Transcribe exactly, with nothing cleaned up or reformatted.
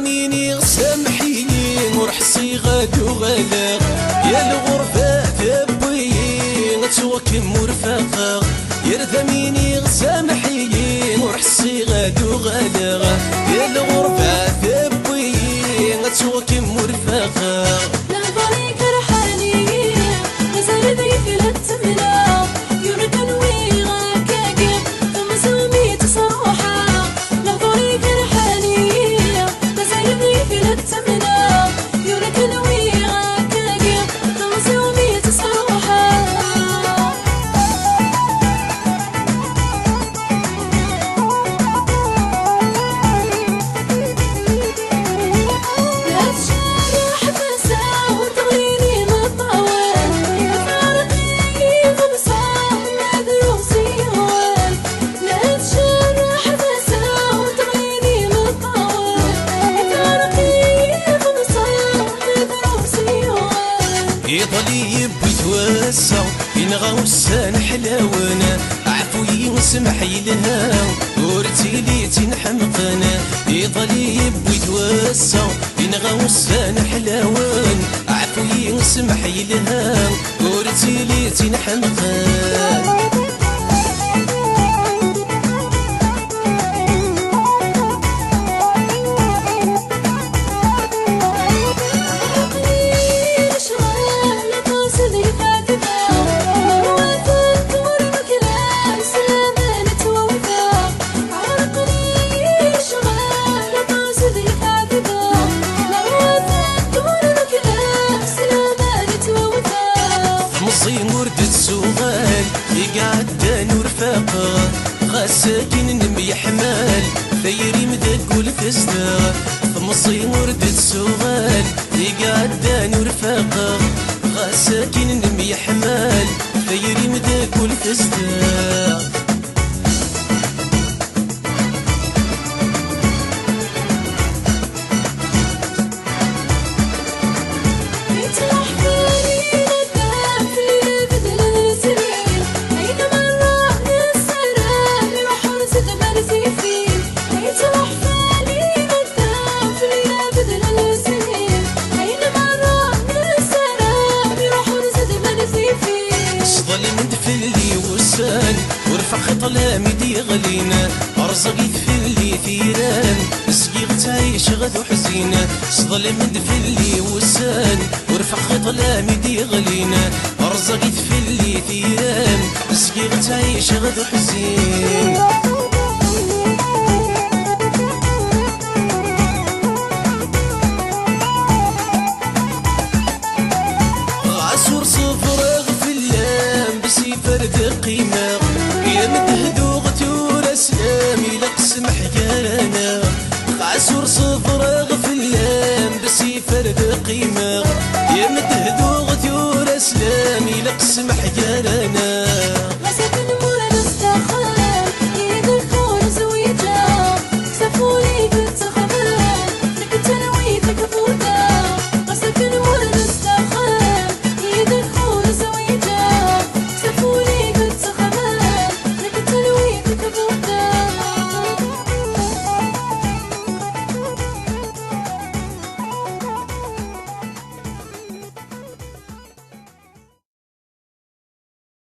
Mini, samḥ-iyi, ur ḥṣiɣ ad uɣaleɣ. Yal ɣurba tewwi-yi, ad tuɣkem ur faqeɣ. Yerda mini, samḥ-iyi, ur ḥṣiɣ ad uɣaleɣ. Yal ɣurba tewwi-yi, ad tuɣkem ur faqeɣ. Lehḍur ikerḥan-iyi, mazal ad yefla ttemla. Yura kan wiɣ akkagi, temẓi-w mi tt-sruḥeɣ. Lehḍur ikerḥan-iyi, mazal ad yefla ttemla. Yura kan wiɣ akkagi, temẓi-w mi tt-sruḥeɣ. Iḍelli yewwi-t wass-a, yenɣa ussan ḥlawen. Ɛfu-yi, semḥ yelha, ur ttili d tin ḥemqen. Iḍelli yewwi-t wass-a, yenɣa ussan ḥlawen. Ɛfu-yi, semḥ yelha, ur ttili d tin ḥemqen. Temẓi ur d-tettuɣal, i iɛeddan ur faqeɣ. Ɣas akken nemyeḥmal, tayri-m deg wul tezdeɣ. Temẓi ur d-tettuɣal, i iɛeddan ur faqeɣ. Ɣas akken nemyeḥmal, tayri-m deg wul tezdeɣ. Sḍelmen-d fell-i wussan, ur faqeɣ ṭṭlam i d-yeɣlin. Rẓagit fell-i tiram, zgiɣ ttɛiceɣ d uḥzin. Sḍelmen-d fell-i wussan, ur faqeɣ ṭṭlam i d-yeɣlin. Rẓagit fell-i tiram, zgiɣ ttɛiceɣ d uḥzin. Ɣas ur ṣebreɣ fell-am, bessif ar d-qqimeɣ. Ya medhduɣ tura slam, ilaq semḥ gar-aneɣ. Ɣas ur ṣebreɣ fell-am, bessif ar d-qqimeɣ. Ya medhduɣ